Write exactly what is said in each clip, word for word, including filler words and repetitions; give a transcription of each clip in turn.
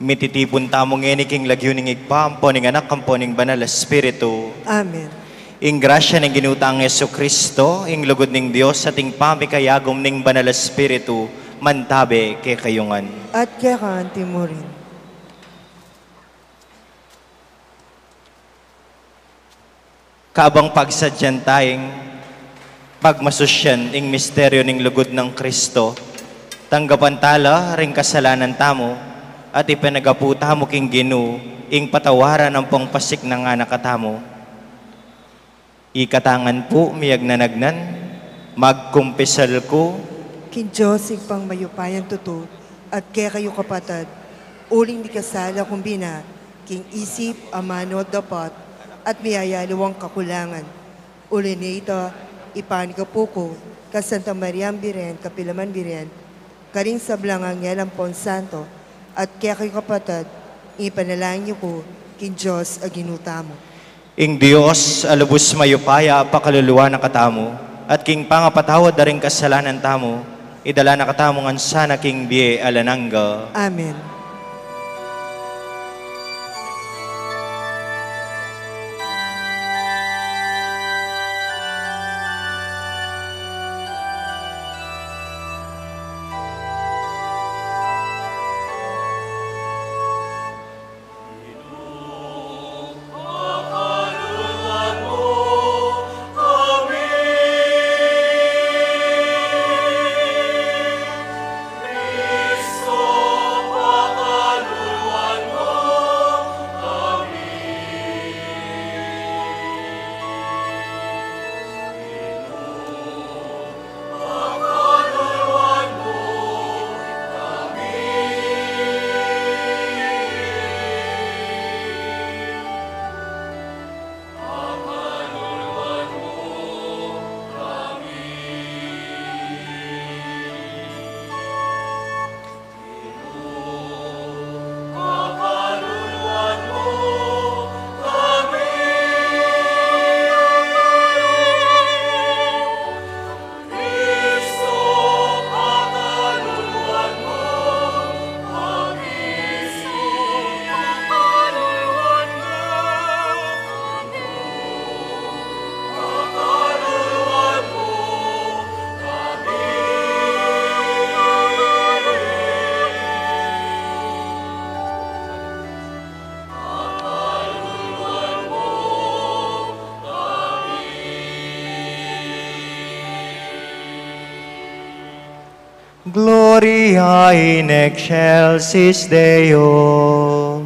Mititipun tamu ngeni king lagyu ning Ibpa, ampo ning Anak, ampo ning Banal a Espiritu. Amen. Ing grasya ning Ginu tang Jesucristo, ing lugud ning Dios, at ing pamikayagum ning Banal a Espiritu, mantabe kekayu ngan. At keka anti mu rin. Kabang pagsadyan tayang pagmasusyan ing misteryo ning lugud nang Kristo, tanggapan tala ring kasalanan tamu at ipanagapu tamu king Ginu ing patawaran ampong pasiknangan na katamu. Ikata ngan pu, miyagnanagnan, magkumpisal ku king Dios Ibpang mayupayang tutu, at kekayu kapatad, uling mikasala ku bina king isip, amanu at dapat, at miyayaliwang kakulangan. Uli na nita, ipanagapu ku kang Santa Mariang Birhen, kapilan man Birhen, karing sablang anghel ampong santo, at kekayu kapatad, ipanalangin yu ku king Dios a Ginu tamu. Ing Dios a lubus mayupaya pakaluluan na katamu, at king pangapatawad da ring kasalanan tamu, idala na katamu ngan sana king bie alang angga. Amen. Gloria in excelsis Deo.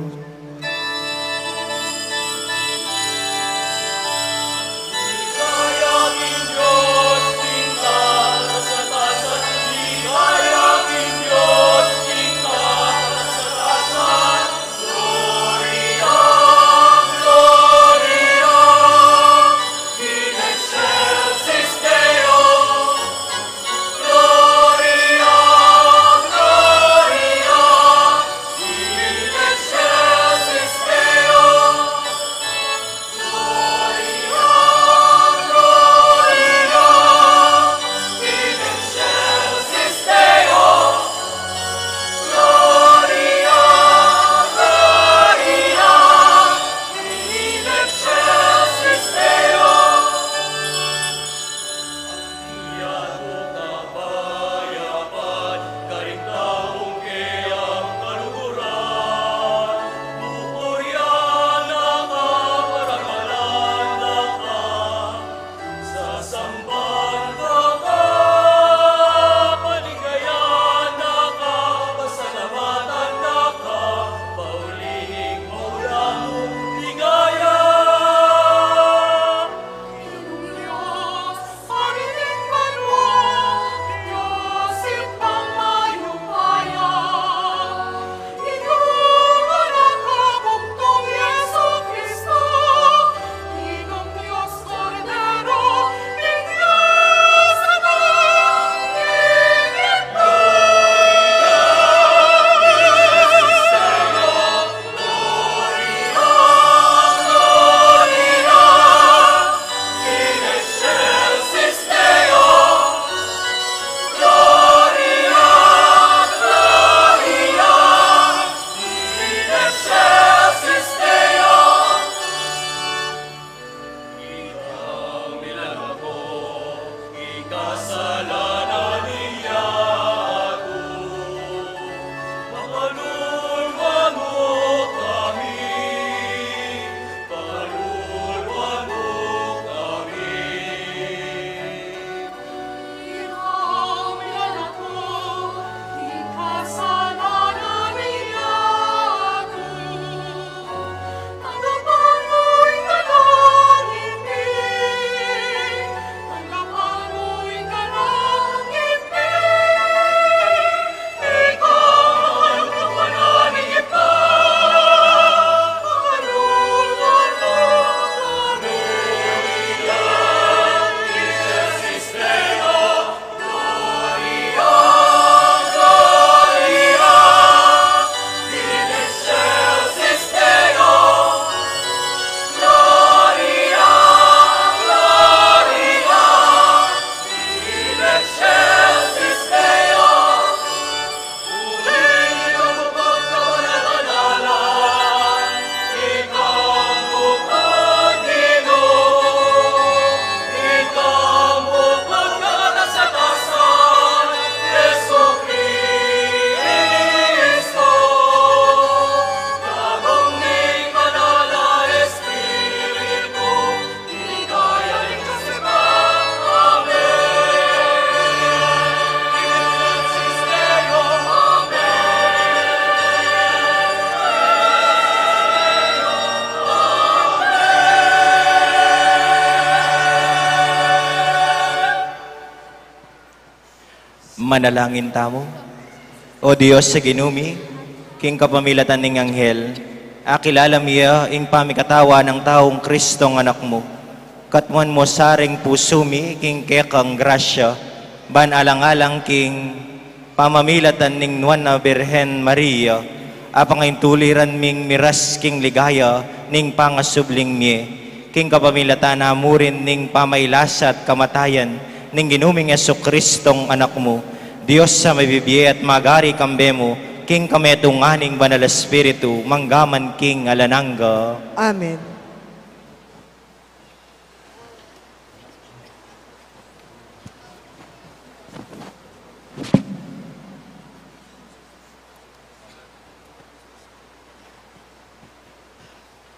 Manalangin tamu. O Dios a Ginu mi, king kapamilatan ning anghel, akilala mi ya ing pamikatawan nang taung Kristong Anak mu. Katmuan mu sa ring pusu mi king kekang grasya, ban alang-alang king pamamilatan ning Nuan a Birhen Maria, apangaintuliran ming miras king ligaya ning pangasubling mie, king kapamilatan na mu rin ning pamailas at kamatayan ning Ginu ming Jesucristong Anak mu, Dios a mabibie at magari kambe mu, king kametungan ning Banal Espiritu, mangga man king alang angga. Amen.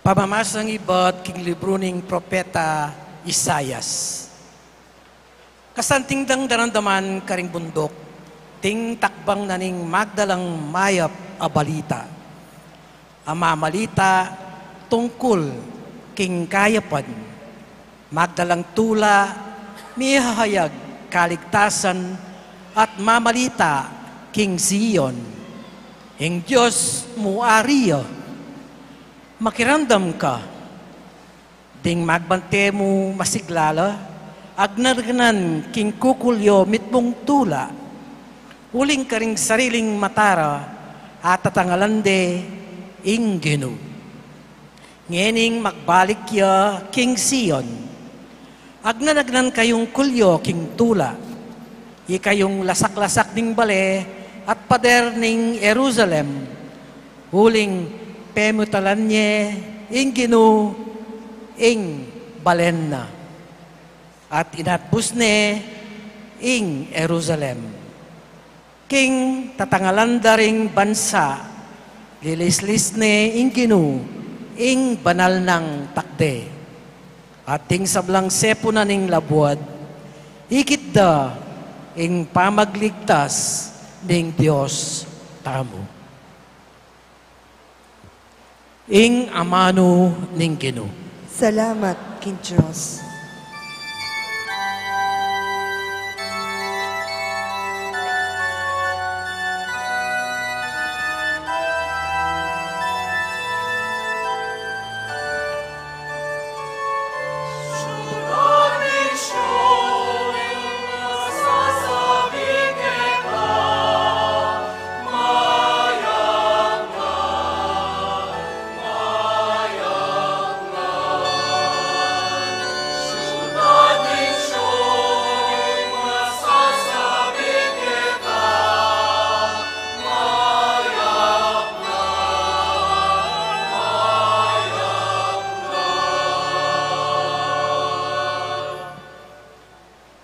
Pamamasang ibat king libru ning propeta Isaias. Kasanting dang daramdaman karing bunduk, ding takbang na ning magdalang mayap a balita. A mamalita tungkul king kayapan, magdalang tula, mihahayag kaligtasan, at mamalita king Zion, ing Dios mu ari ya. Makiramdam ka, ding magbante mu masigla la, agnanagan king kukulyo mitmung tula, uling karing sariling mata ra, atatangalan de ing Ginu. Ngening magbalik ya king Zion, agnanagnan kayung kulyo king tula, ikayung lasak-lasak ning bale at pader ning Jerusalem, uling pemutalan ne ing Ginu ing balen na, at inatbus ne ing Jerusalem. King tatangalan da ring bansa, lilislis ne ing Ginu ing banal nang takde. At ding sablang sepunan ning labuad, ikit da ing pamagligtas ning Dios tamu. Ing amanu ning Ginu. Salamat king Dios.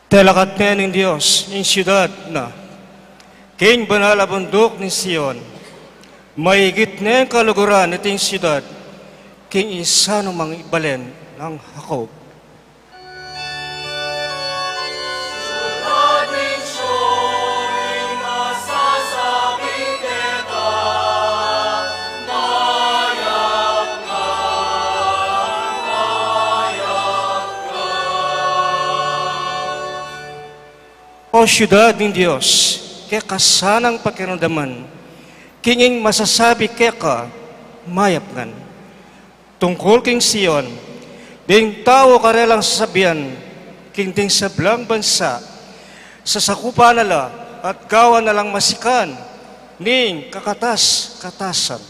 Talakat ne ning Dios ing siudad na king banal a bunduk ning Sion. Maigit neng kaluguran iting siudad king isanumang balen nang Jacob. O siudad ning Dios, keka sanang pakiramdaman king ing masasabi keka, mayap ngan. Tungkul king Sion, ding tau karelang sasabian king ding sablang bansa, sasakupan na la at gawan na lang masikan ning kakatas-katasan.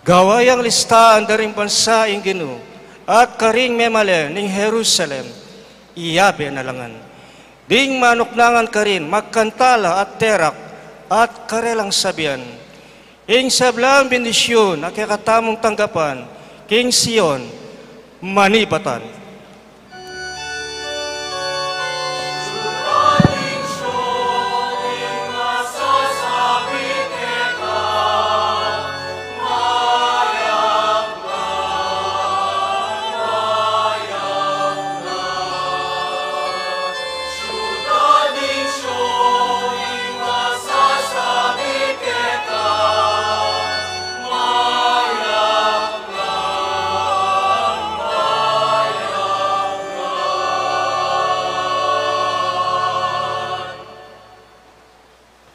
Gawa yang listaan da ring bansa ing Ginu, at karing memalen ning Jerusalem, iyabe na la ngan. Ding manuknangan karin, magkanta la at terak, at karelang sabian, ing sablang bendisyun a kekatamung tanggapan king Sion, manibatan.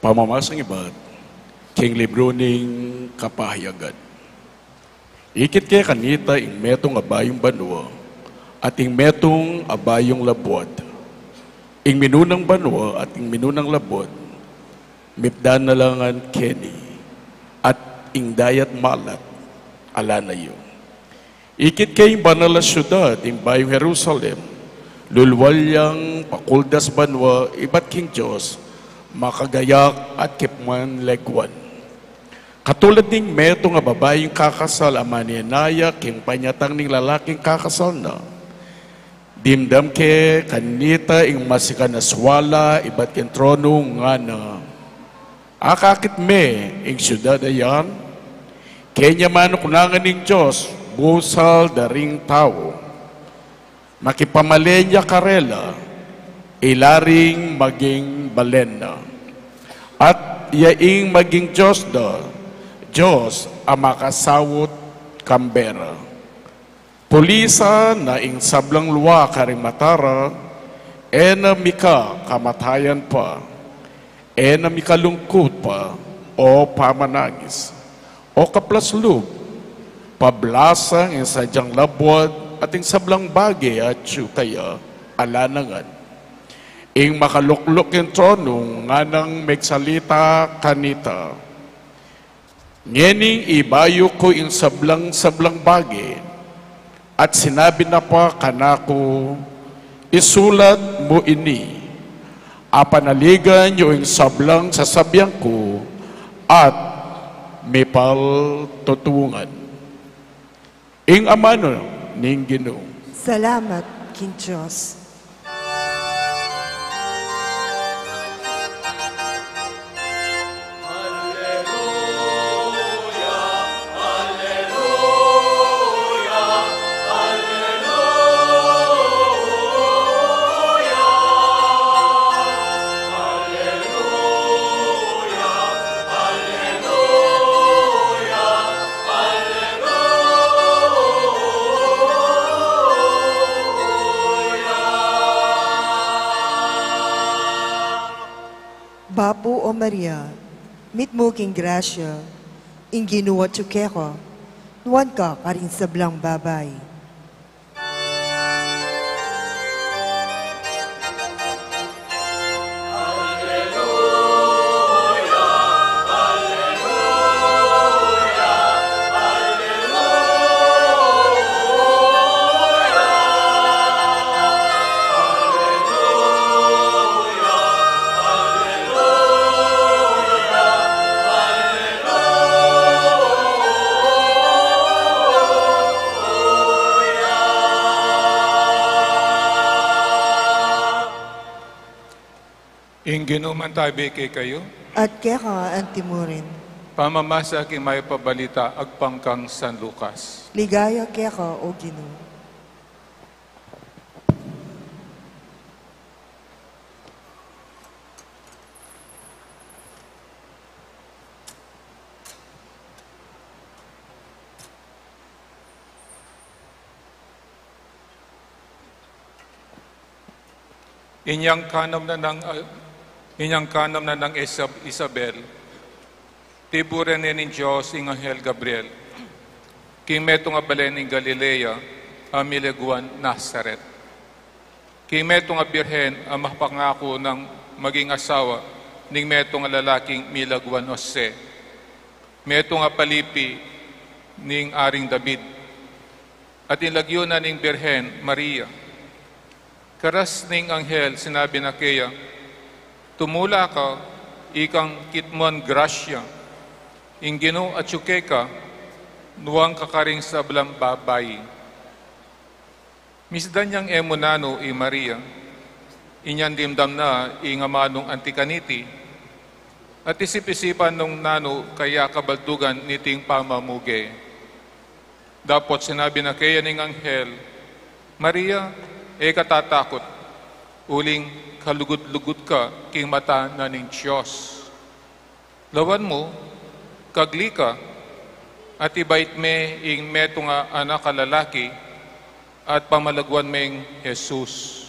Pamamasang ibat king libru ning Kapahayagan. Ikit ke kanita ing metung a bayung banua at ing metung a bayung labuad. Ing minunang banua at ing minunang labuad, mipdan na la ngan keni, at ing dayat malat, ala na yu. Ikit ke ing banal a siudad, ing bayung Jerusalem, lulwal yang pakuldas banua ibat king Dios, makagayak at kipman leguan. Katulad ning metung a babaing kakasal a manenaya king panyatang ning lalaking kakasal na, dimdam ke kanita ing masikan a suala ibat king tronu, ngana: Akakit me ing siudad a yan? Kenya manuknangan ning Dios busal da ring tau. Makipamalen ya karela, ila ring maging balen na. At ya ing maging Dios da, Dios a makasaut kambe ra. Pulisan na ing sablang lua karing mata ra, e na mika kamatayan pa, e na mika lungkut pa, o pamanangis, o kaplas lub, pablasang ing sadyang labuad at ing sablang bage atyu kaya, ala na ngan. Ing makalukluk king tronu nganang megsalita kanita: Ngening ibayu ku ing sablang-sablang bage, at sinabi na pa kanaku: Isulat mu ini, apanaligan yu ing sablang sasabian ku, at mipaltutungan. Ing amanu ning Ginu. Salamat king Dios. Bapu o Maria, mitmu king grasya, ing Ginu atyu keka, nuan ka karing sablang babai. Ing Ginu mantabi kekayu. At keka antimurin. Pamamasa king Mayap a Balita agpang kang San Lucas. Ligaya keka, o Ginu. Inyang kanam na nang, ah, inyang kanam na nang Isab-, Isabel, tiburan ne ning Dios ing anghel Gabriel king metung a balen ning Galilea, a mileguan Nazaret, king metung a birhen a mapangaku nang maging asawa ning metung a lalaking mileguan Jose, metung a palipi ning Aring David. At ing lagyu na ning birhen, Maria. Karas ning anghel, sinabi na keya: Tumula ka, ikang kitmuan grasya, ing Ginu atyu keka, nuan ka karing sablang babai. Misdan yang e mu nanu i Maria, inyang dimdam na ing amanung anti kaniti, at isip-isipan nung nanu kaya kabaldugan niting pamamuge. Dapot sinabi na keya ning anghel: Maria, e ka tatakut, uling kalugud-lugud ka king mata na ning Dios. Lawan mu, kagli ka, at ibait me ing metung a anak a lalaki, at pamalaguan meng Jesus.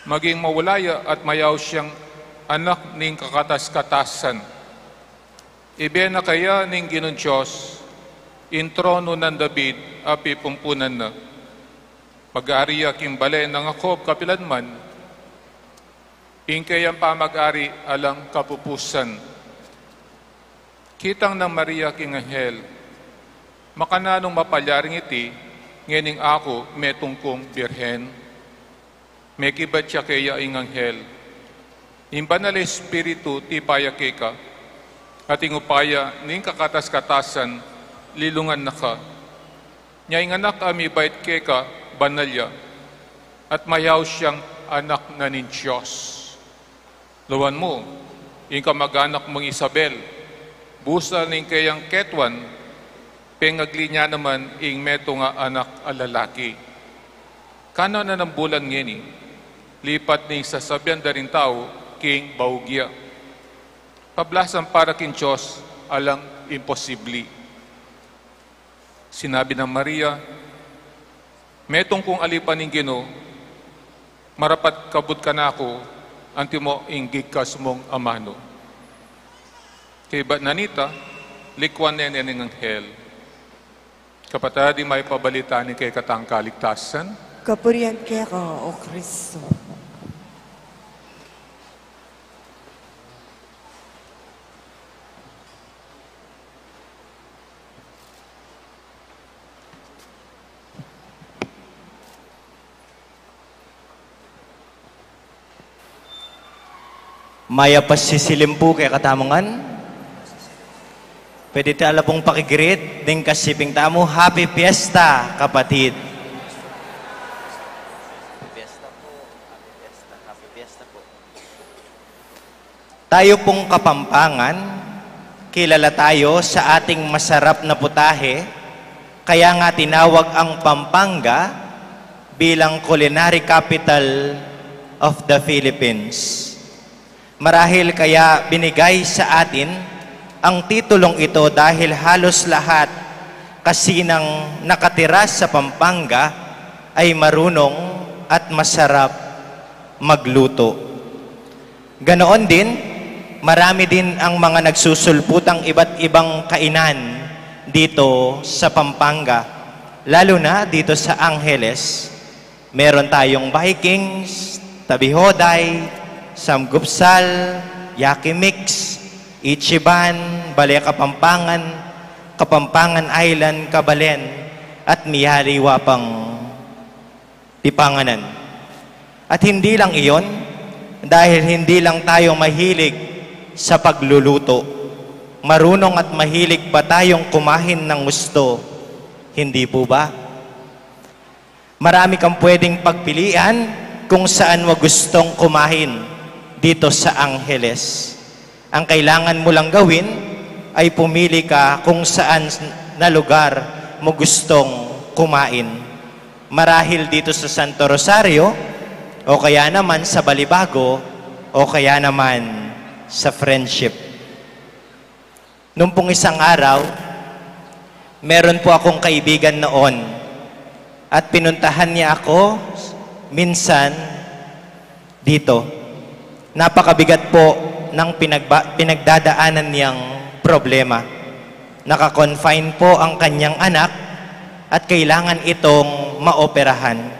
Maging maulayu at mayaus yang Anak ning kakatas-katasan. Ibie na keya ning Ginung Dios ing tronu nang David a pipumpunan na. Mag-ari ya king bale nang Jacob kapilan man, ing keyang pamag-ari alang kapupusan. Kitang nang Maria king anghel, "Makananung mapalyaring iti, ngening aku metung kung birhen?" Mekibat ya keya ing anghel, "Ing Banal a Espiritu tipa ya keka, at ing upaya ning kakatas-katasan lilungan na ka. Nya ing anak a mibait keka, banal ya, at mayaus yang anak na ning Dios. Lawan mu, ing kamag-anak mung Isabel, busal ning keyang ketwan, pengagli na naman ing metung a anak a lalaki. Kanan na nang bulan ngeni, lipat ning sasabian da ring tau king baug ya. Pablasan para king Dios, alang imposibli." Sinabi nang Maria, "Metung kung alipan ning Ginu, marapat kabud kanaku antimo ing gigkas mung amanu." Kaybat na nita, likuan ne ne ning anghel. Kapatad, ing mayap a balita ning kekatang kaligtasan. Kapurian keka, O Kristo. Mayap a sisilim pu kekatamu ngan. Pwede tala pung pakigreet ding kasiping tamu, "Happy Fiesta, kapatid!" Tayo pung Kapampangan, kilala tayo sa ating masarap na putahe, kaya nga tinawag ang Pampanga bilang culinary capital of the Philippines. Marahil kaya binigay sa atin ang titulong ito dahil halos lahat kasinang nakatira sa Pampanga ay marunong at masarap magluto. Ganoon din, marami din ang mga nagsusulputang iba't ibang kainan dito sa Pampanga, lalo na dito sa Angeles. Meron tayong Vikings, Tabihoday, Samgupsal, Yaki Mix, Ichiban, Bale Kapampangan, Kapampangan Island, Kabalen, at miyaliwa pang pipanganan. At hindi lang iyon, dahil hindi lang tayo mahilig sa pagluluto, marunong at mahilig pa tayong kumain ng gusto. Hindi po ba? Marami kang pwedeng pagpilian kung saan mo gustong kumain dito sa Angeles. Ang kailangan mo lang gawin ay pumili ka kung saan na lugar mo gustong kumain. Marahil dito sa Santo Rosario, o kaya naman sa Balibago, o kaya naman sa Friendship. Nung pong isang araw, meron po akong kaibigan noon at pinuntahan niya ako minsan dito. Napakabigat po ng pinagba-, pinagdadaanan niyang problema. Naka-confine po ang kanyang anak at kailangan itong maoperahan.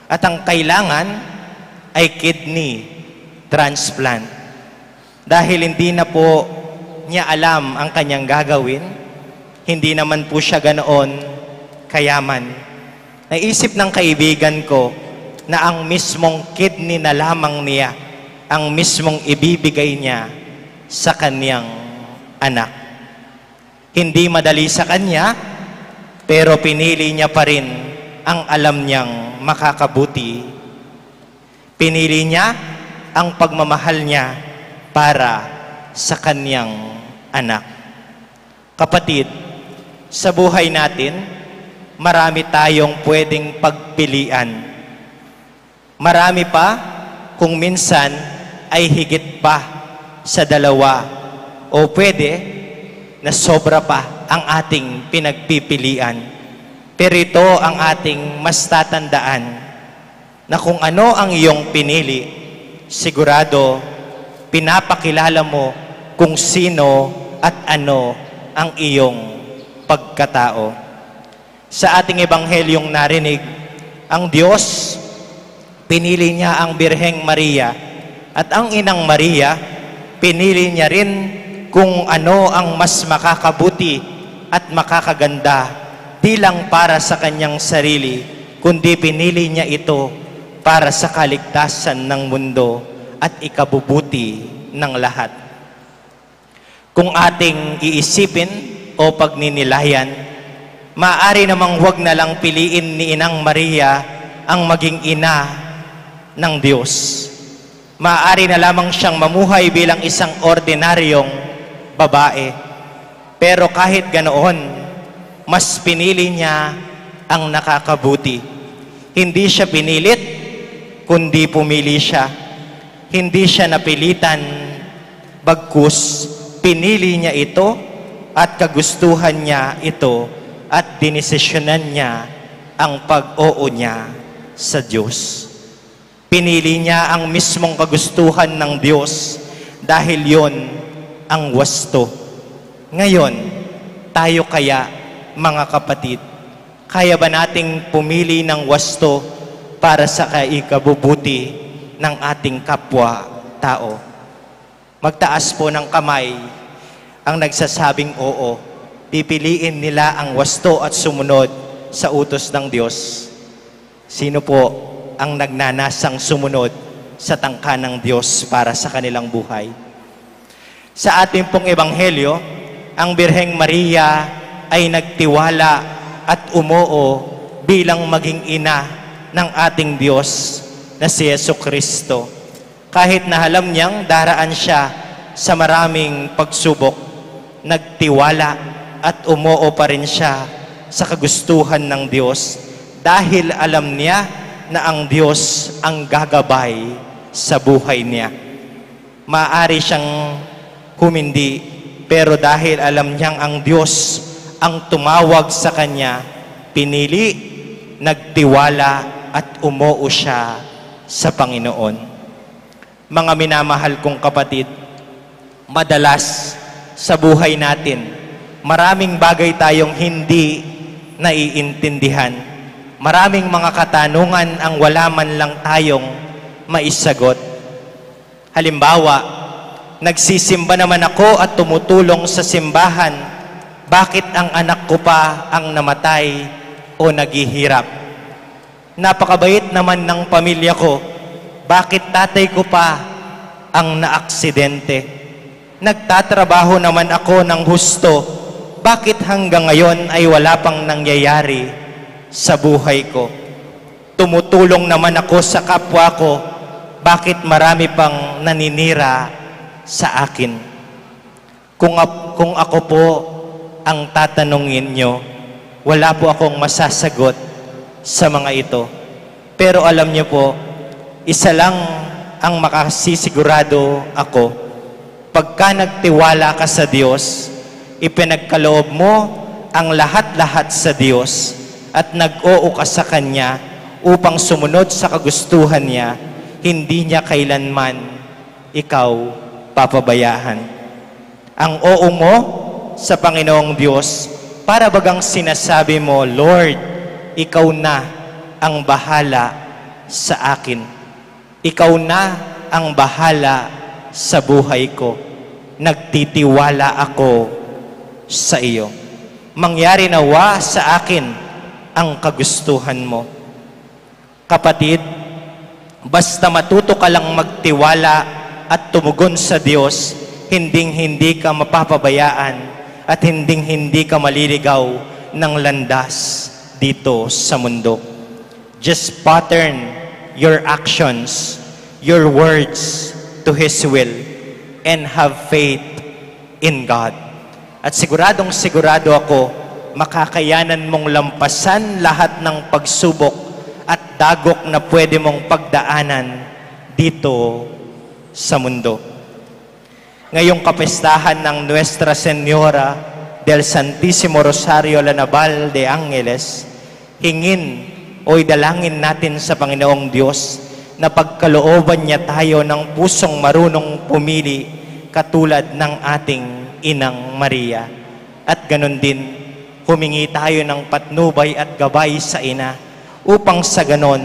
At ang kailangan ay kidney transplant. Dahil hindi na po niya alam ang kanyang gagawin, hindi naman po siya ganoon kayaman. Naisip ng kaibigan ko na ang mismong kidney na lamang niya ang mismong ibibigay niya sa kanyang anak. Hindi madali sa kanya, pero pinili niya pa rin ang alam niyang makakabuti. Pinili niya ang pagmamahal niya para sa kanyang anak. Kapatid, sa buhay natin, marami tayong pwedeng pagpilian. Marami pa, kung minsan ay higit pa sa dalawa, o pwede na sobra pa ang ating pinagpipilian. Pero ito ang ating mas tatandaan, na kung ano ang iyong pinili, sigurado Pinapakilala mo kung sino at ano ang iyong pagkatao. Sa ating ebanghelyong narinig, ang Diyos, pinili niya ang Birheng Maria, at ang Inang Maria, pinili niya rin kung ano ang mas makakabuti at makakaganda, di lang para sa kanyang sarili, kundi pinili niya ito para sa kaligtasan ng mundo at ikabubuti ng lahat. Kung ating iisipin o pagninilayan, maaari namang huwag na lang piliin ni Inang Maria ang maging ina ng Diyos. Maaari na lamang siyang mamuhay bilang isang ordinaryong babae. Pero kahit ganoon, mas pinili niya ang nakakabuti. Hindi siya pinilit, kundi pumili siya. Hindi siya napilitan, bagkus pinili niya ito at kagustuhan niya ito at dinesisyonan niya ang pag-oo niya sa Diyos. Pinili niya ang mismong kagustuhan ng Diyos dahil yon ang wasto. Ngayon, tayo kaya, mga kapatid, kaya ba nating pumili ng wasto para sa kaikabubuti ng ating kapwa-tao? Magtaas po ng kamay ang nagsasabing oo. Pipiliin nila ang wasto at sumunod sa utos ng Diyos. Sino po ang nagnanasang sumunod sa tangka ng Diyos para sa kanilang buhay? Sa ating pong ebanghelyo, ang Birheng Maria ay nagtiwala at umoo bilang maging ina ng ating Diyos na si Yesu Kristo. Kahit na alam niyang daraan siya sa maraming pagsubok, nagtiwala at umoo pa rin siya sa kagustuhan ng Diyos dahil alam niya na ang Diyos ang gagabay sa buhay niya. Maaari siyang humindi, pero dahil alam niyang ang Diyos ang tumawag sa kanya, pinili, nagtiwala at umoo siya sa Panginoon. Mga minamahal kong kapatid, madalas sa buhay natin, maraming bagay tayong hindi naiintindihan. Maraming mga katanungan ang wala man lang tayong maisagot. Halimbawa, nagsisimba naman ako at tumutulong sa simbahan. Bakit ang anak ko pa ang namatay o naghihirap? Napakabait naman ng pamilya ko. Bakit tatay ko pa ang naaksidente? Nagtatrabaho naman ako ng husto. Bakit hanggang ngayon ay wala pang nangyayari sa buhay ko? Tumutulong naman ako sa kapwa ko. Bakit marami pang naninira sa akin? Kung, ap- kung ako po ang tatanungin nyo, wala po akong masasagot sa mga ito. Pero alam nyo po, isa lang ang makasisigurado ako. Pagka nagtiwala ka sa Diyos, ipinagkaloob mo ang lahat-lahat sa Diyos at nag-oo ka sa Kanya upang sumunod sa kagustuhan Niya, hindi Niya kailanman ikaw papabayaan. Ang oo mo sa Panginoong Diyos, para bagang sinasabi mo, "Lord, ikaw na ang bahala sa akin. Ikaw na ang bahala sa buhay ko. Nagtitiwala ako sa iyo. Mangyari nawa sa akin ang kagustuhan mo." Kapatid, basta matuto ka lang magtiwala at tumugon sa Diyos, hinding-hindi ka mapapabayaan at hinding-hindi ka maliligaw ng landas dito sa mundo. Just pattern your actions, your words to His will, and have faith in God. At siguradong sigurado ako, makakayanan mong lampasan lahat ng pagsubok at dagok na pwede mong pagdaanan dito sa mundo. Ngayong kapistahan ng Nuestra Señora del Santísimo Rosario La Naval de Angeles, hingin o idalangin natin sa Panginoong Diyos Napagkalooban niya tayo ng pusong marunong pumili katulad ng ating Inang Maria. At ganun din, humingi tayo ng patnubay at gabay sa Ina upang sa ganon,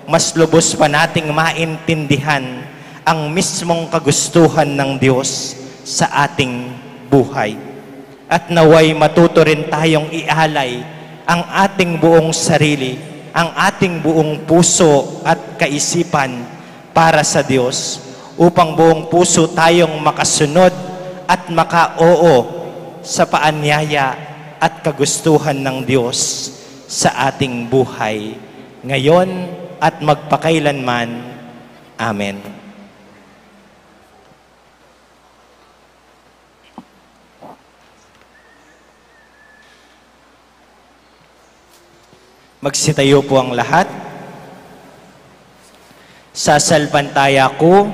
mas lubos pa nating maintindihan ang mismong kagustuhan ng Diyos sa ating buhay. At naway matuto rin tayong ialay ang ating buong sarili, ang ating buong puso at kaisipan para sa Diyos, upang buong puso tayong makasunod at makaoo sa paanyaya at kagustuhan ng Diyos sa ating buhay, ngayon at magpakailanman. Amen. Magsitayo po ang lahat. Sasalpantaya ku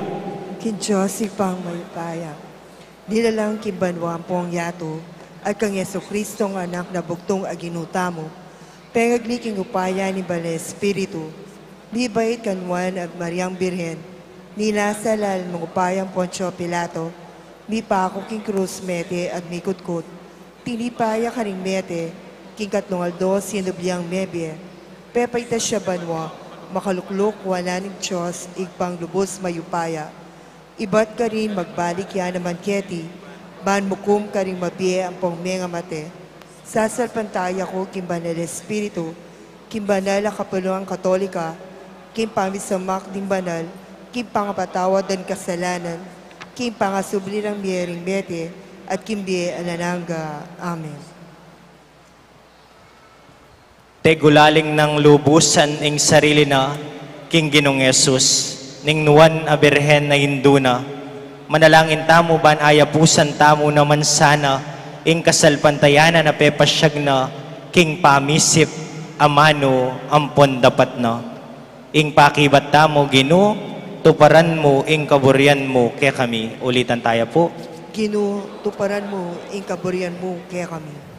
king Dios Ibpang mayupaya, nilalang king banua ampong yatu, at kang Jesucristong Anak na bugtung a Ginu tamu, pengagli king upaya ning Banal a Espiritu, mibait kang Nuan a Mariang Birhen, minasal alang upaya nang Poncio Pilato, mipaku king krus, mete at mikutkut, tinipa ya karing mete, king katlung aldo sinubli yang mebie, pepaitas ya banua, makalukluk wanan ning Dios Ibpang lubus mayupaya. Ibat karin magbalik ya naman keti, ban mukum karing mabie ampong mengamate. Sasalpantaya ku king Banal a Espiritu, king banal a kapulungan Katolika, king pamisamak ding banal, king pangapatawad ding kasalanan, king pangasubli nang mie ring mete, at king bie alang angga. Amen. Tegulaling nang lubusan ing sarili na king Ginung Jesus, ning Nuan a Birhen a Indu na. Manalangin tamu ban ayapusan tamu naman sana ing kasalpantayanan a pepasyag na king pamisip amanu ampon dapat na. Ing pakibat tamu, Ginu, tuparan mu ing kaburian mu kekami. Ulitan taya pu. Ginu, tuparan mu ing kaburian mu kekami.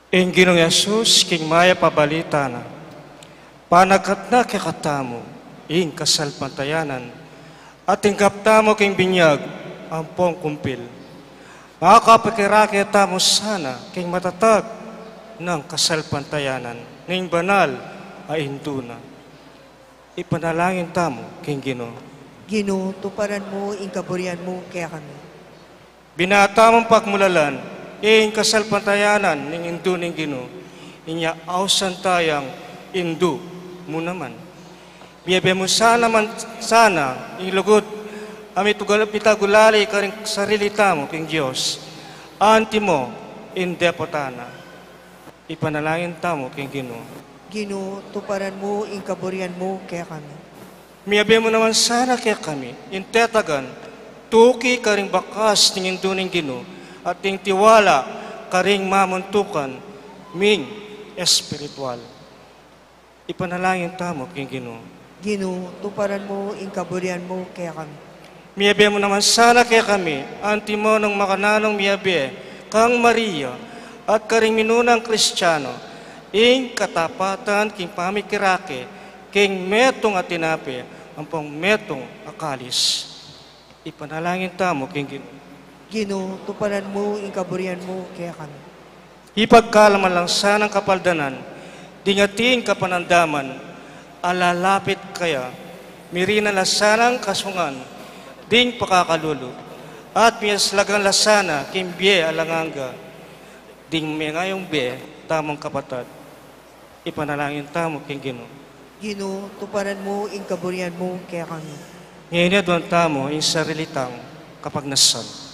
Ing Ginung Jesus king Mayap a Balita na, panagat na kekatamu ing kasalpantayanan, at tinggap tamu king binyag ampong kumpil. Makapakirake tamu sana king matatag nang kasalpantayanan ning banal a Indu na. Ipanalangin tamu king Ginu. Ginu, tuparan mu ing kaburian mu kekami. Binata mung pagmulalan ing kasalpantayanan ning Indu ning Ginu, inya ausan tayang Indu mu naman. Miyabe mu sana man sana ing lugud a mitugal-, mitagulali karing sarili tamu king Dios, antimo ing depota na. Ipanalangin tamu king Ginu. Ginu, tuparan mu ing kaburian mu kekami. Miyabe mu naman sana kekami ing tetagan tuki karing bakas ning Indu ning Ginu at ing tiwala karing mamuntukan ming espiritual. Ipanalangin tamu king Ginu. Ginu, tuparan mu ing kaburian mu kekami. Miyabe mu naman sana kekami, antimo nung makananung miyabe kang Maria at karing minunang Kristiano, ing katapatan king pamikirake king metung a tinape ampong metung a kalis. Ipanalangin tamu king Ginu. Ginu, tuparan mu ing kaburian mu kekami. Ipagkalman lang sanang kapaldanan ding atin kapanandaman a lalapit kaya, mirinan la sanang kasungan ding pakakalulu, at miyaslagan la sana king bie alang angga ding mengayung bie tamung kapatad. Ipanalangin tamu king Ginu. Ginu, tuparan mu ing kaburian mu kekami. Ngeni aduan tamu ing sarili tang kapagnasan.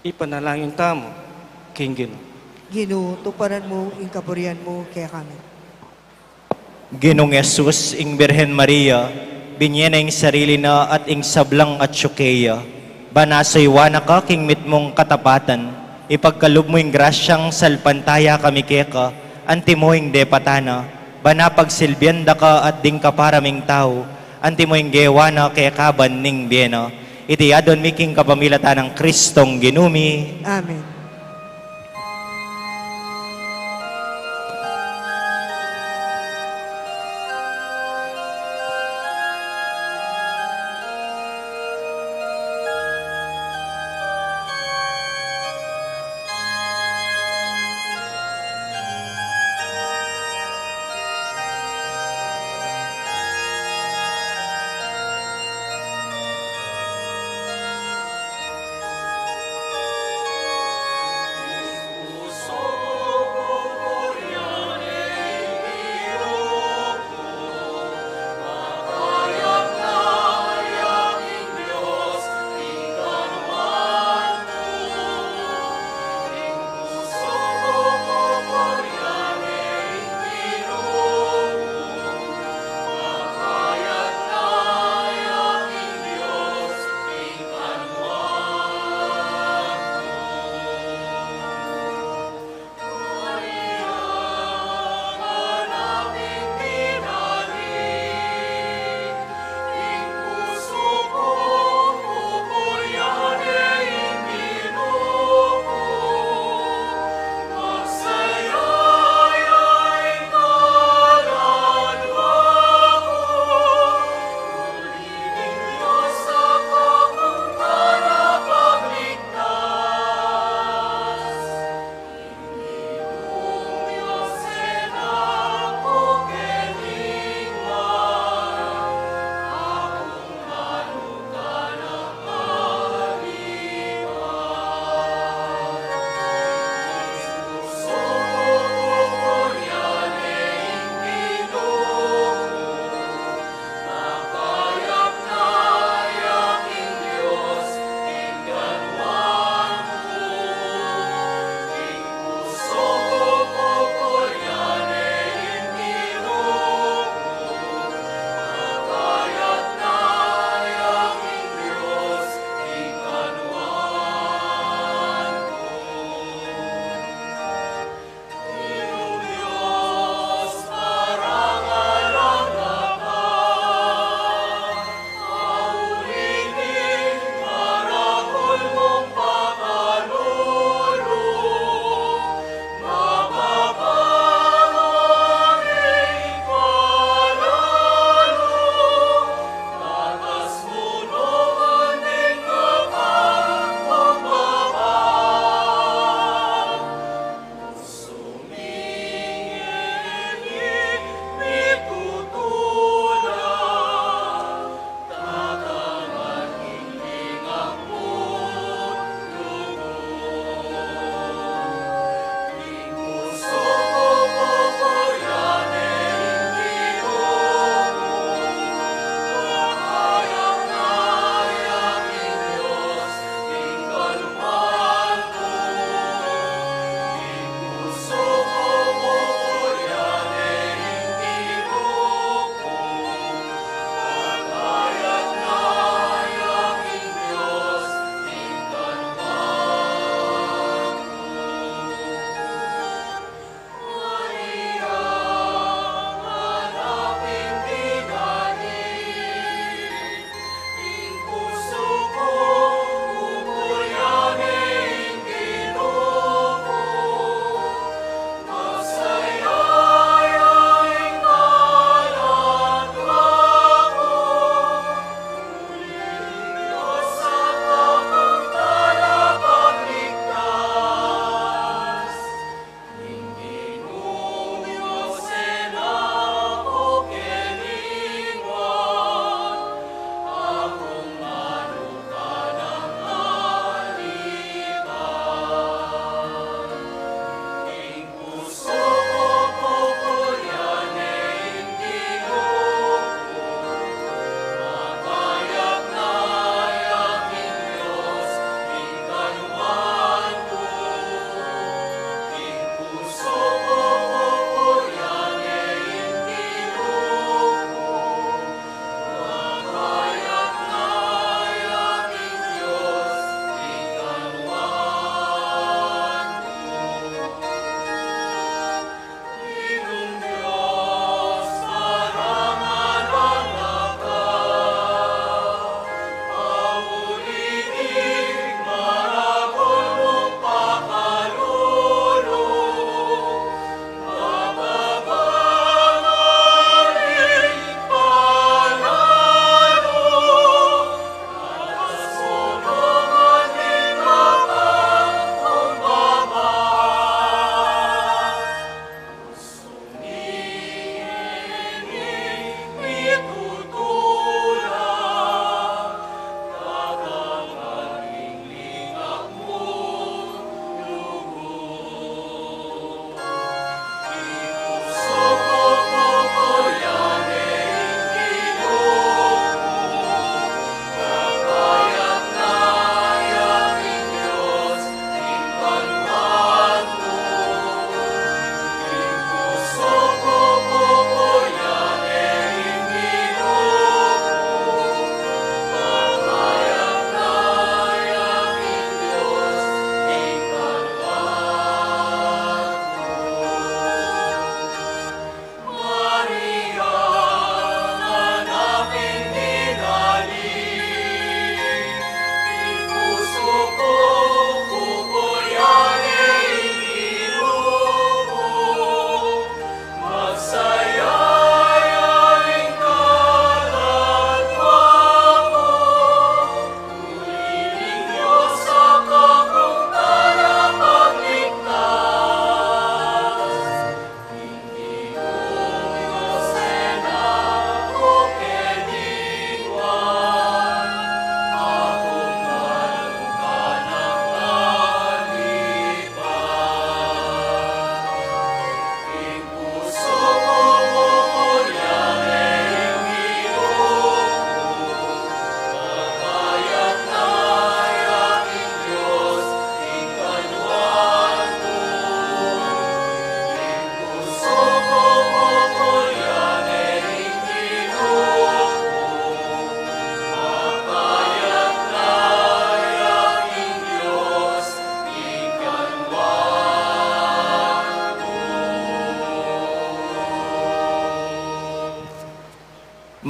Ipanalangin tamu king Ginu. Ginu, tuparan mu ing kaburian mu kekami. Ginung Jesus, ing Birhen Maria, binye na ing sarili na at ing sablang atyu keya. Ban asuyuan na ka king mitmung katapatan, ipagkalub mu ing grasyang salpantaya kami keka, antimo ing depata na, ban apagsilbian da ka at ding kapara ming tau, Antimo ing gewa na kekaban ning bie na. Iti adwan mi king kapamilatan nang Kristong Ginu mi. Amen.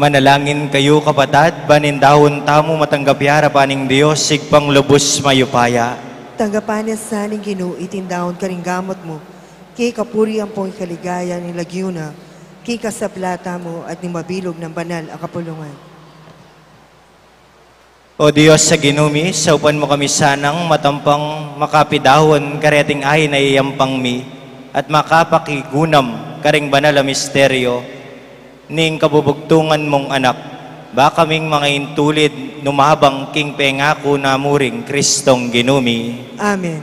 Manalangin kayu, kapatad, ban ing daun tamu matanggap ya king arapan ning Dios, Ibpang lubus mayupaya. Tanggapan na sa ning Ginu iting daun karing gamat mu, king kapurian ampong kaligayan ning lagyu na, king kasabla tamu at ning mabilug nang banal a kapulungan. O Dios a Ginu mi, saupan mu kami sanang matampang makapidaun kareting ain a iyampang mi, at makapakigunam karing banal a misteryo ning kabubugtungan mung Anak, ba kaming mangaintulid numabang king pengaku na muring Kristong Ginu mi. Amen.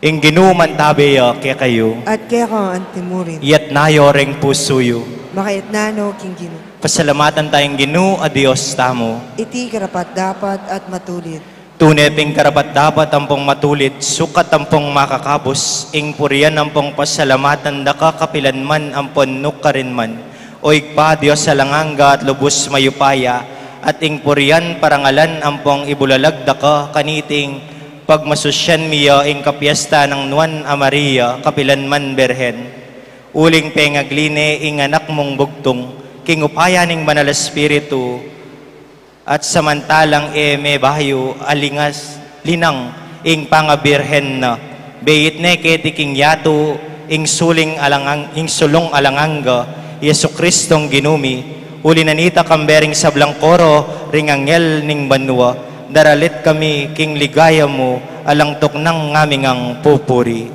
Ing Ginu mantabe ya kekayu. At keka antimurin. Iyatas yu reng pusu yu. Makayatas no king Ginu. Pasalamatan taya ing Ginu a Dios tamu. Iti karapat-dapat at matulid. Tune pin karapat-dapat ampong matulid, sukat ampong makakabus, ing purian ampong pasalamatan daka kapilan man ampon nukarin man, O Ibpa, Dios alang angga at lubus mayupaya, at ing purian, parangalan ampong ibulalag daka kaniting pagmasusyan mi ya ing kapiesta nang Nuan a Maria, kapilan man Birhen. Uling pengagli ne ing Anak mung bugtung king upaya ning Banal Espiritu, at samantalang e me bayu alingas linang ing pangabirhen na, beit ne keti king yatu ing suling alang ang-, ing sulung alang angga, Jesucristong Ginu mi, uli na nita kambe ring sablang koro ring anghel ning banua, daralit kami king ligaya mu, alang tuknang ngaming pupuri.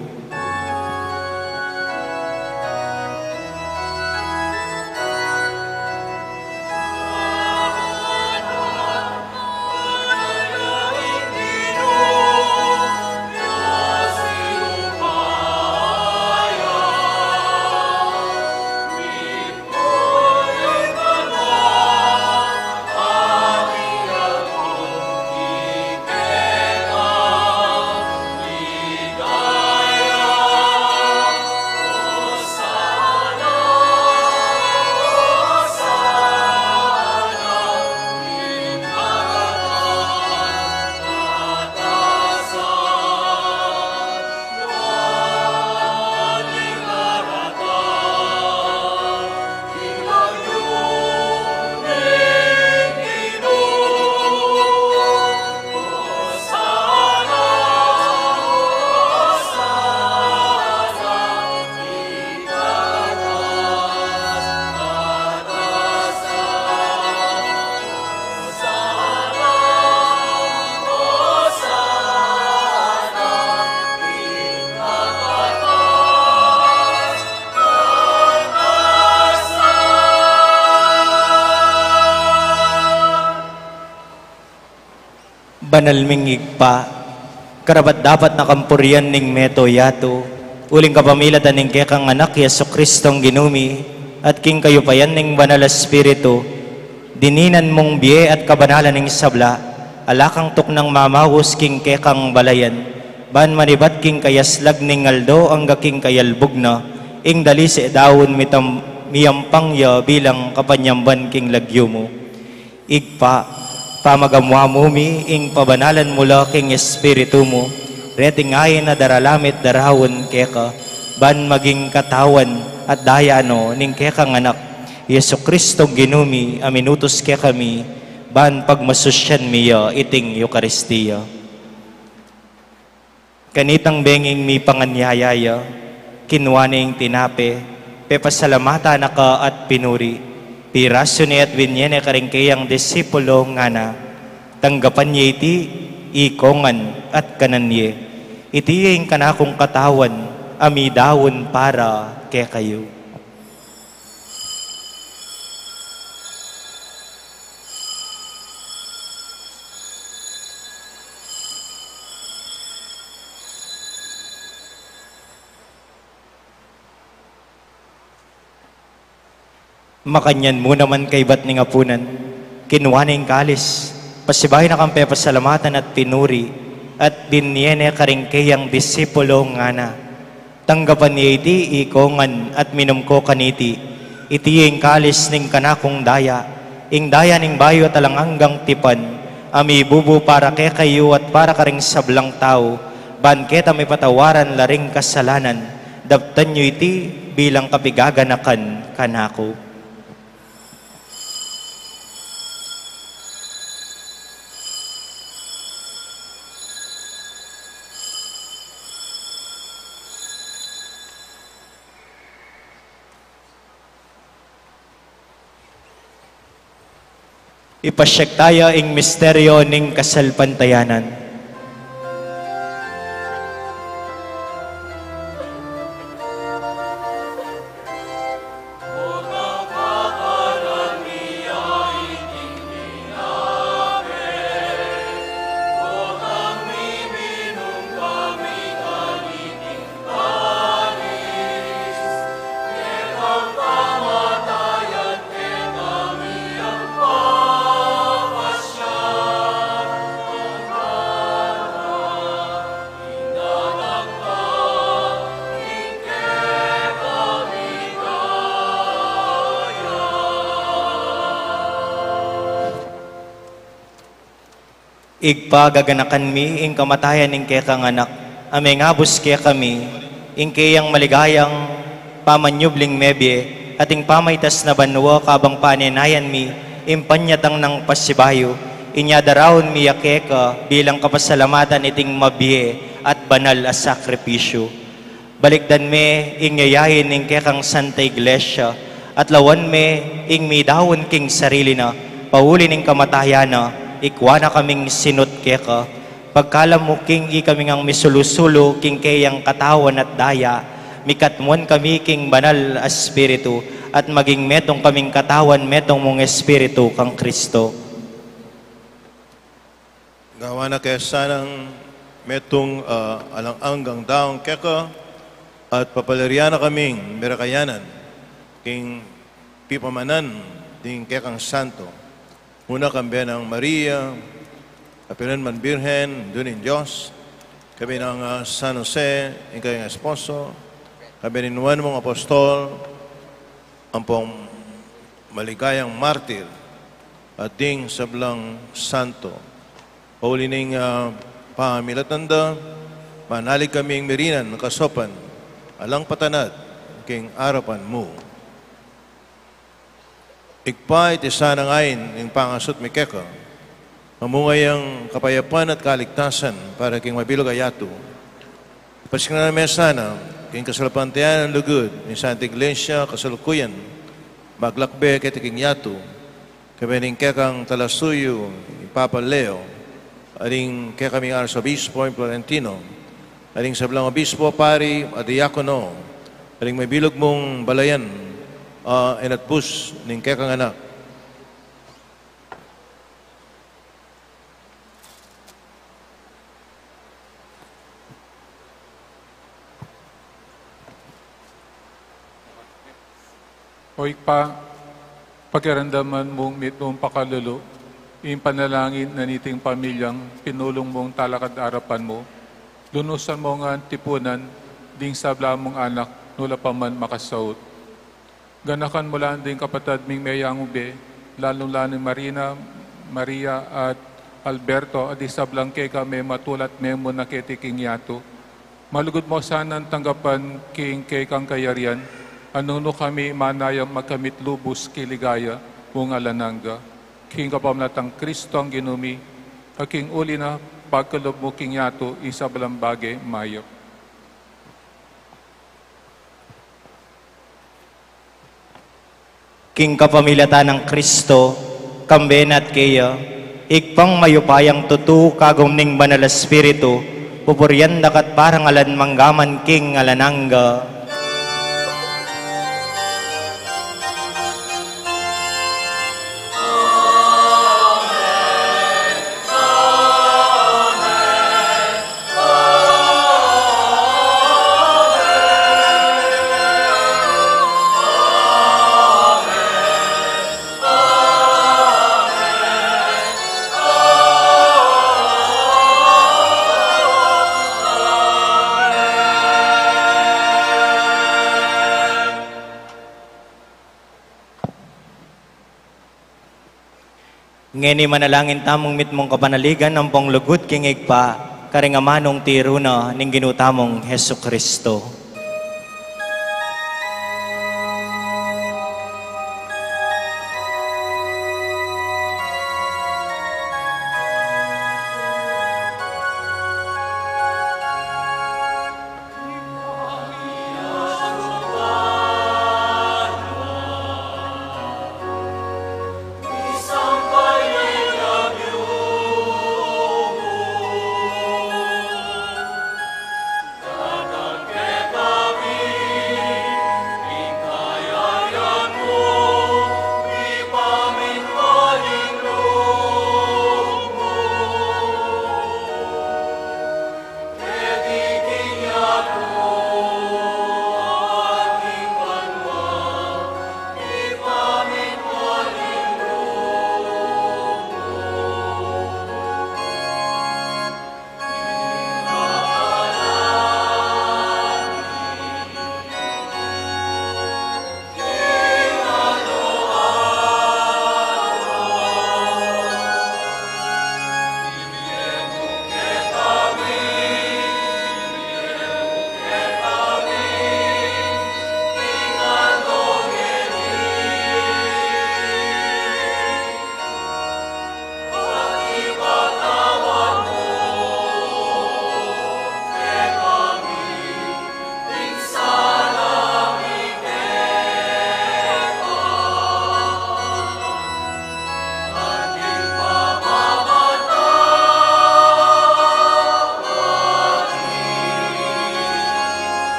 Banal ming Ibpa, karapat-dapat na kampurian ning mabilug a yatu, uling kapamilatan ning kekang Anak, Jesucristong Ginu mi, at king kayupayan ning Banal a Espiritu, dininan mung bie at kabanalan ning sabla, ala kang tuknang mamaus king kekang balayan, ban manibat king kayaslag ning aldo angga king kayalbug na, ing dalise daun mitam-, miyampang ya bilang kapanyamban king lagyu mu. Ibpa, pamagamuamu mi ing pabanalan mu la king Espiritu mu, reting ain a daralan mi at daraun keka, ban maging katawan at daya no ning kekang Anak, Jesucristong Ginu mi, a minutus kekami, ban pagmasusyan mi ya iting Eukaristia. Kanitang benging mipanganyaya ya, kinua ne ing tinape, pepasalamatan na ka at pinuri, pirasu ne at binie ne karing keyang disipulo, ngana: Tanggapan ye iti, ikongan at kanan ye. Iti ya ing kanakung katawan, a midaun para kekayu. Makanyan mu naman kaybat ning apunan, kinua ne ing kalis, pasibayu na kang pepasalamatan at pinuri, at binie ne karing keyang disipulo, ngana: Tanggapan ye iti, ikongan at minum ko kaniti. Iti ya ing kalis ning kanakung daya, ing daya ning bayu at alang anggang tipan, a mibubu para kekayu at para karing sablang tau, ban keta mipatawaran la ring kasalanan. Daptan yu iti bilang kapigaganakan kanaku. Ipasyag taya ing misteryo ning kasalpantayanan. Ibpa, gaganakan mi ing kamatayan ning kekang Anak, a mengabus kekami ing keyang maligayang pamanyubling mebie, at ing pamaitas na banua kabang panenayan mi ing panyatang nang pasibayu, inya daraun mi ya keka bilang kapasalamatan iting mabie at banal a sakripisyu. Balikdan me ing yayain ning kekang Santa Iglesia, at lawan me ing midaun king sarili na, pauli ning kamatayan na, ikua na kaming sinut keka. Pagkalam mu king ikami ngang misulu-sulu king keyang katawan at daya, mikatmuan kami king Banal a Espiritu, at maging metung kaming katawan, metung mung Espiritu kang Kristo. Gawan na ke sanang metung, ah, alang anggang daun keka, at papalirian na kaming merakayanan king pipamanan ding kekang santo. Una, kambe nang Maria, kapilan man Birhen, Indu ning Dios, kambe nang, ah, San Jose, ing kayang esposo, kambe ning nuan mung apostol, ampong maligayang martir, at ding sablang santo. Pauli ning, ah, pamilatan da, manalig kaming mirinan kasaupan alang patanad king arapan mu. Ibpa, iti sanang ain ning pangasut mi keka, mamunga yang kapayapan at kaligtasan para king mabilug a yatu. Pasiklan me sana king kasalpantayanan lugud ning Santa Iglesia kasalukuyan, maglakbe keti king yatu, kayabe ning kekang talasuyu, i Papa Leo, at ing kekaming Arsobispo, i Florentino, at ing sablang obispo, pari, at diakono, at ing mabilug mung balayan, a enatbus ning kekang Anak. O Ibpa, pakiramdaman mung mitmung pakalulu ing panalangin na niting pamilyang pinulung mung talakad arapan mu, lunusan mu ngan tipunan ding sabla mung anak, nu la pa man makasaut. Ganakan mu la ding kapatad ming meyangube, lalu la ni Marina, Maria, at Alberto, at ding sablang keka mematula at memuna keti king yatu. Malugud mu sanang tanggapan king kekang kayarian, a nung nu kami manayang magkamit lubus king ligaya mung alang angga. King kapamilatan nang Kristong Ginu mi, a king uli na pagkalub mu king yatu ing sablang bage mayap. King kapamilatan nang Kristo, kambe na at keya, Ibpang mayupayang tutu, kagum ning Banal a Espiritu, pupurian da ka at parangalan manggaman king alang angga. Ngeni manalangin tamung mitmung kapanaligan ampong lugud king Ibpa, karing amanung tiru na ning Ginu tamung Jesucristo.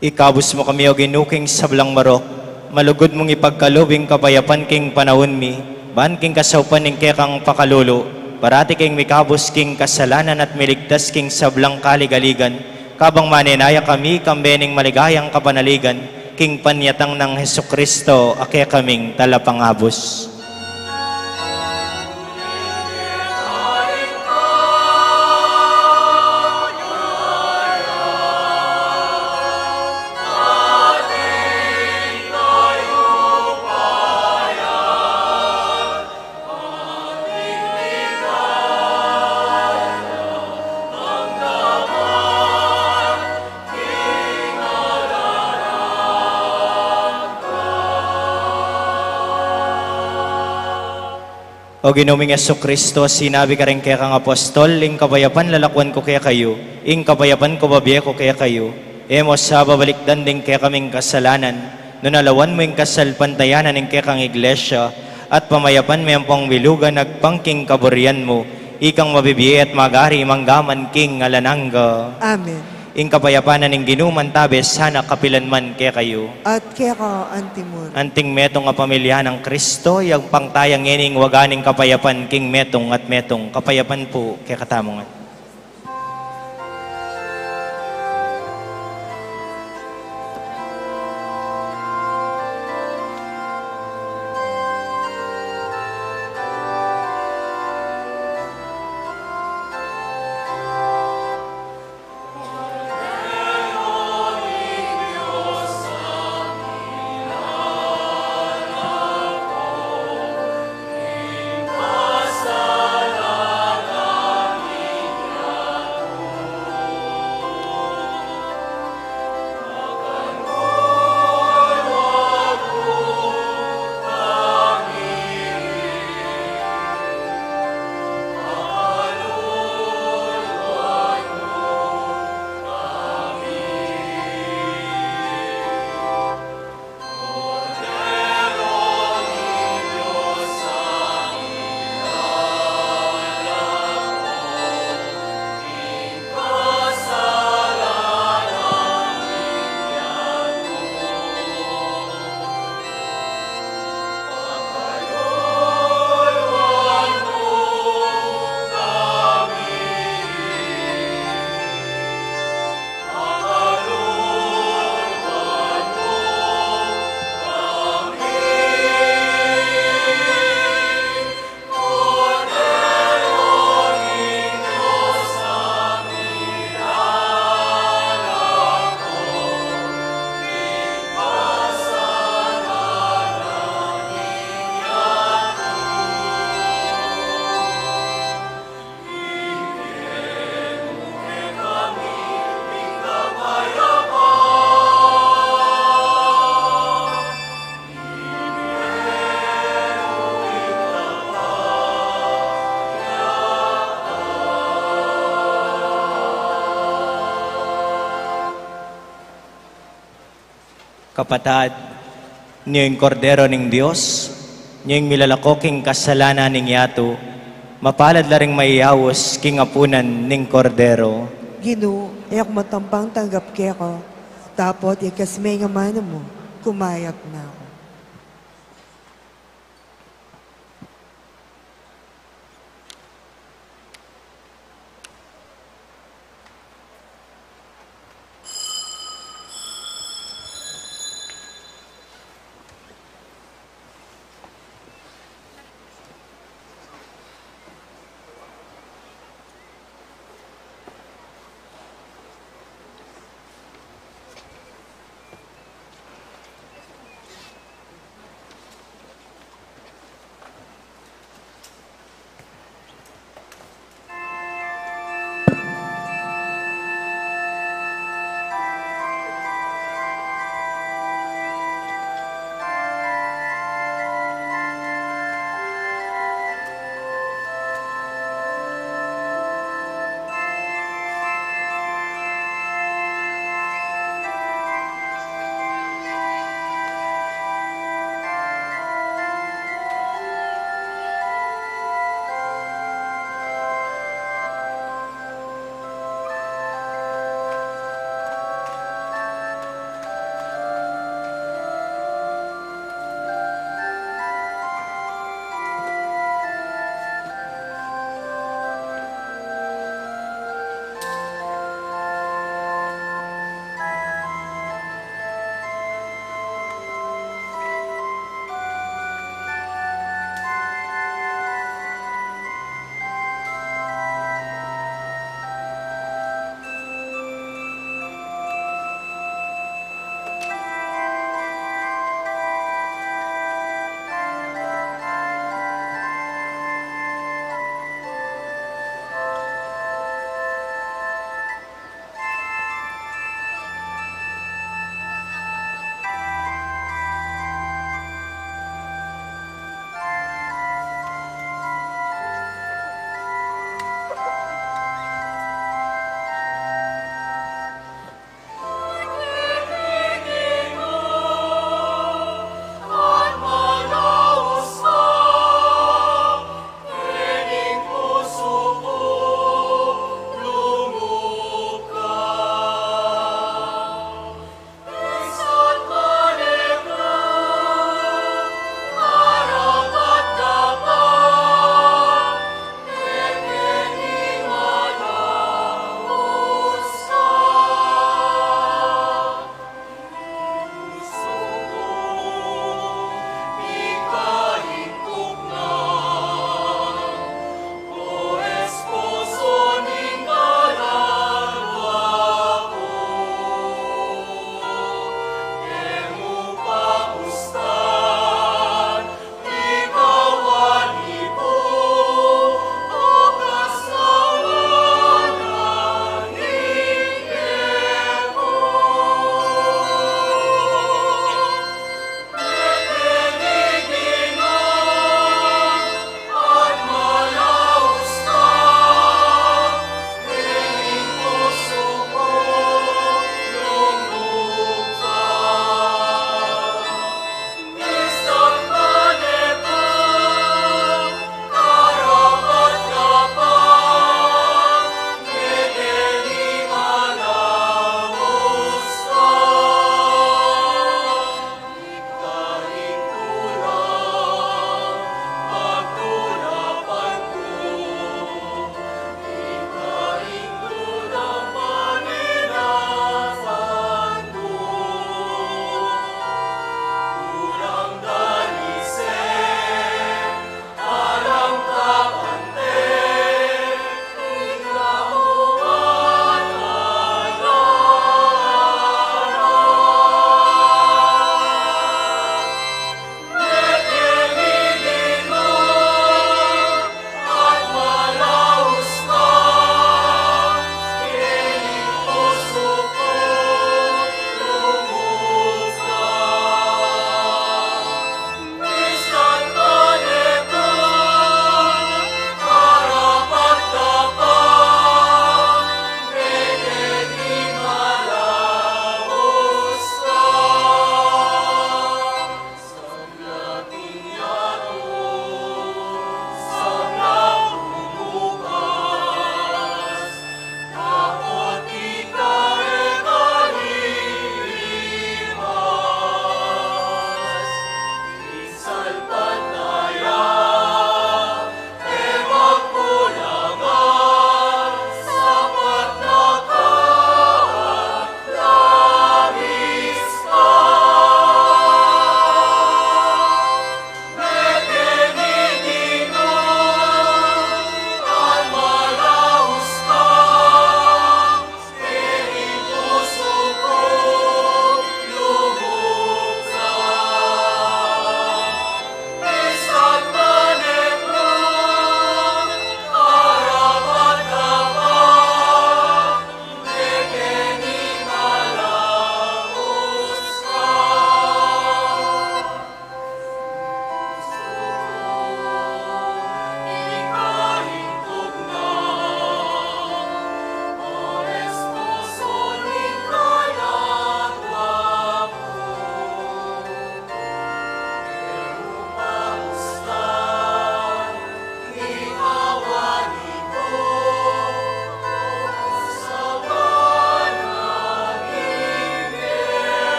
Ikabus mu kami, O Ginu, king sablang marok, malugud mung ipagkalub ing kapayapan king panaun mi, ban king kasaupan ning kekang pakalulu, parati kaming mikabus king kasalanan at miligtas king sablang kaligaligan, kabang manenaya kami kambe ning maligayang kapanaligan, king panyatang nang Jesucristo, a kekaming Talapangabus. O Ginu ming Jesucristo, sinabi karing kekang apostol, ing kapayapan lalakwan ku kekayu, ing kapayapan ku bibie ku kekayu. E mu sa babalikdan ding kekaming kasalanan, nune lawan mu ing kasalpantayanan ning kekang iglesia, at pamayapan me ampong bilugan agpang king kaburian mu, ikang mabibie at magari manggaman king alang angga. Amen. Ing kapayapan na ning Ginu mantabe sana kapilan man kekayu. At keka antimurin. Anting metung a pamilya nang Kristo, yagpang taya ngening waga ning kapayapan king metung at metung. Kapayapan pu kekatamu ngan. Kapatad, ini ing Kordero ning Dios, ini ing milalako king kasalanan ning yatu, mapalad la ring maiyaus king apunan ning Kordero. Ginu, e ku matampang tanggap keka, dapot ikes me ing amanu mu, kumayap na ku.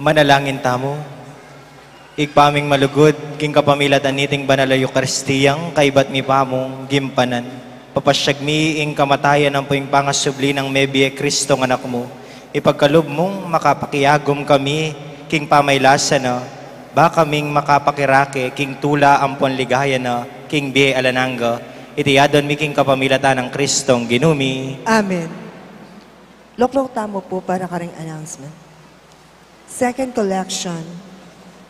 Manalangin tamu. Ibpa ming malugud, king kapamilatan niting banal a Eukaristiyang kaibat mi pamung gimpanan, papasyag mi ing kamatayan ampong pangasubli nang mebie Kristong Anak mu. Ipagkalub mung makapakiagum kami king pamaylasa na, ba kaming makapakirake king tula ampong ligaya na king bie alang angga. Iti adwan mi king kapamilatan nang Kristong Ginu mi. Amen. Lukluk tamu pu para karing announcement. Second collection.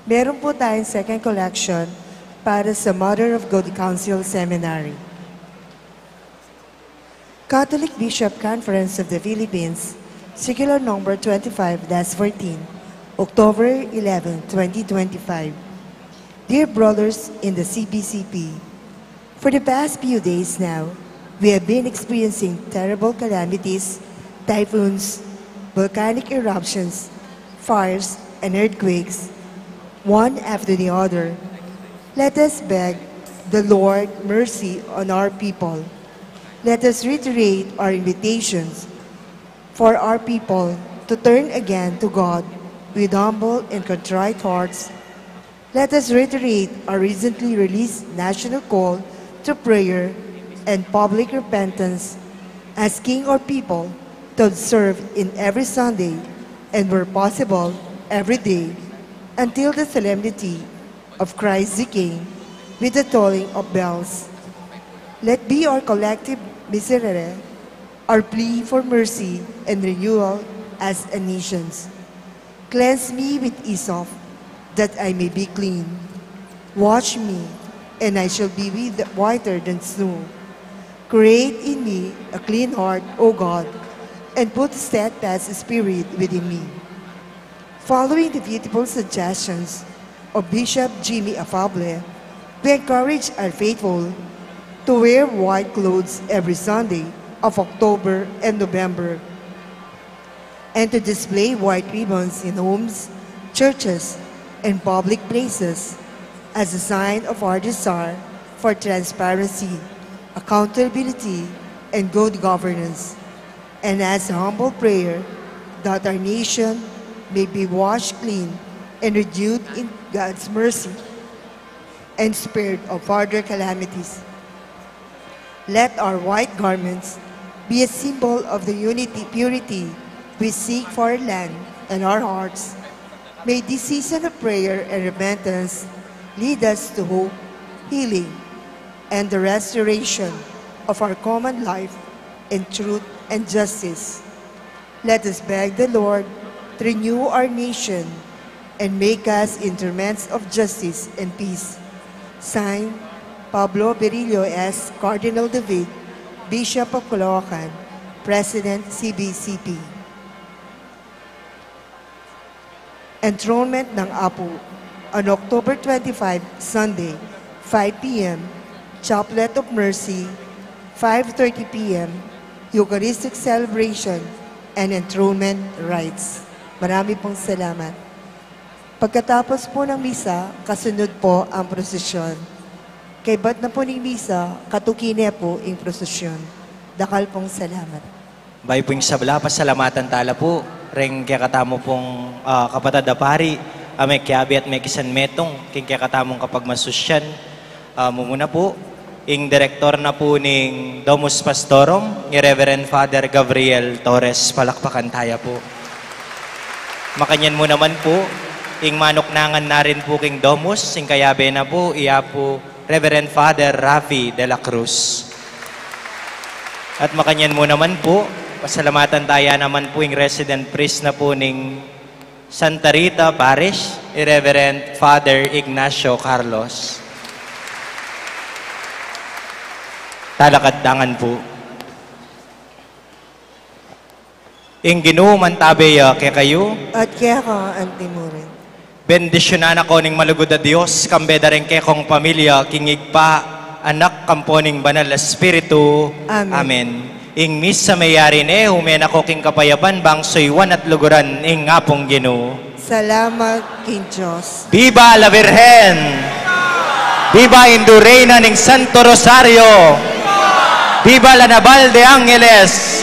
Meron po tayong second collection para sa Mother of God Council Seminary. Catholic Bishop Conference of the Philippines, Circular Number twenty-five dash fourteen, October eleven, twenty twenty-five. Dear brothers in the C B C P, for the past few days now, we have been experiencing terrible calamities, typhoons, volcanic eruptions, fires, and earthquakes, one after the other. Let us beg the Lord mercy on our people. Let us reiterate our invitations for our people to turn again to God with humble and contrite hearts. Let us reiterate our recently released national call to prayer and public repentance, asking our people to observe in every Sunday and, where possible, every day, until the solemnity of Christ the King with the tolling of bells. Let be our collective miserere, our plea for mercy and renewal as a nations. Cleanse me with hyssop, that I may be clean. Wash me, and I shall be with- whiter than snow. Create in me a clean heart, O God, and put a steadfast spirit within me. Following the beautiful suggestions of Bishop Jimmy Afable, we encourage our faithful to wear white clothes every Sunday of October and November, and to display white ribbons in homes, churches, and public places as a sign of our desire for transparency, accountability, and good governance, and as a humble prayer that our nation may be washed clean and renewed in God's mercy and spared of further calamities. Let our white garments be a symbol of the unity, purity we seek for our land and our hearts. May this season of prayer and repentance lead us to hope, healing, and the restoration of our common life in truth and justice. Let us beg the Lord to renew our nation and make us instruments of justice and peace. Signed, Pablo Berrillo S., Cardinal David, Bishop of Caloocan, President, C B C P. Enthronement ng Apo, on October twenty-five, Sunday, five P M, Chaplet of Mercy, five thirty P M, Eucharistic Celebration, and Enthronement Rites. Marami pong salamat. Pagkatapos po ng misa, kasunod po ang prosesyon. Kaybat na po ning misa, katuki ne po ing prosesyon. Dakal pong salamat. Bayu pu ing sabla, pasalamatan tala pu reng kekatamu pung, ah, kapatad a pari, a mekiabe at mekisanmetung king kekatamung kapagmasusyan. Ah, mumuna pu, ing direktor na pu ning Domus Pastorum, i Reverend Father Gabriel Torres, palakpakan taya pu. Makanyan mu naman pu, ing manuknangan na rin pu king Domus, ing kayabe na pu, i Apu Reverend Father Rafi de la Cruz. At makanyan mu naman pu, pasalamatan taya naman pu ing resident priest na pu ning Santa Rita Parish, i Reverend Father Ignacio Carlos. Talakad tangan pu. Ing Ginu mantabe ya kekayu. At keka anti mu rin. Bendisyunan na ko ning malugud a Dios, kambe da ring kekong pamilya, king Ibpa, Anak, ampo ning Banal a Espiritu. Amen. Amen. Ing misa meyari ne, ume na ko king kapayapan, bang suyuan at luguran ing Apung Ginu. Salamat king Dios. Viva la Virgen! Viva Indu Reina ning Santo Rosario! Viva la Naval de Angeles!